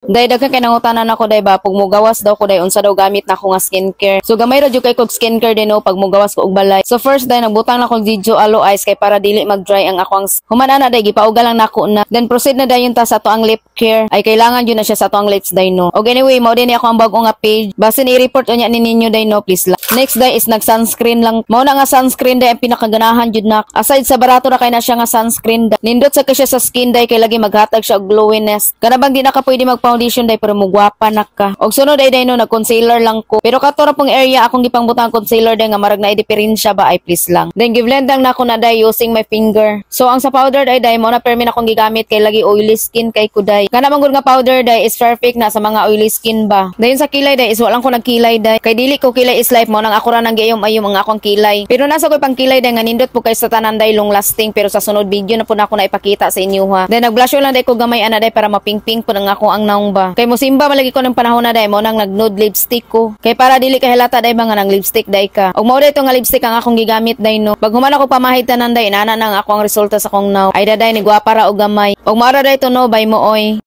Day, daghan kay nangutana nako, day ba, pag mugawas daw ko day, unsa daw gamit nako nga skincare. So gamay ra jud kay kog skincare din, no, pag mugawas ko og balay. So first day, nagbutang na kog Jeju Aloe Ice kay para dili mag-dry ang ako ang human ana day, gipauga lang nako na. Then proceed na dayon ta sa ato ang lip care. Ay, kailangan jud na siya sa ato ang lips day, no. Og anyway, mao din ni ako ang bag-o nga page. Basin i-report unya ni ninyo day, no, please lang. Next day is nag sunscreen lang. Mao na nga sunscreen day ang pinakaganahan jud na. Aside sa barato ra kay na siya nga sunscreen day. Nindot sa kay siya sa skin day kay lagi maghatag siya og glowiness. Kana bang di na ka pwede mag foundation day pero mugwapa na ka. Og sunod ay day, no, nag concealer lang ko. Pero kato ra pong area akong gipangbutang concealer day nga marag na diferensya ba ay, please lang. Then gi-blend lang nako na day using my finger. So ang sa powder day day mo na permi na akong gigamit kay lagi oily skin kay kuday. Kana man gud nga powder day is perfect na sa mga oily skin ba. Dayon sa kilay day is walang ko nagkilay day. Kay dili ko kilay is life, mo nang ako ra nang giayom ayom ang akong kilay. Pero nasa ko'y pangkilay day nga nindot po kay sa tanan day, long lasting, pero sa sunod video na po na ako na ipakita sa inyo ha. Then nag-blush lang day ko gamay ana day para mapingping po nang ako ang naong ba. Kay musimba malagi ko ng panahon na day, mo nang nag-nude lipstick ko. Kay para dili ka halata day ba nga nang lipstick day ka. Og mao day to nga lipstick ang akong gigamit day, no. Pag human ako pamahid tanan day, inana nang ako ang resulta sa akong naong. Ay daday ni gwapa ra og gamay. Og mao ra day to, no, bye mo oy.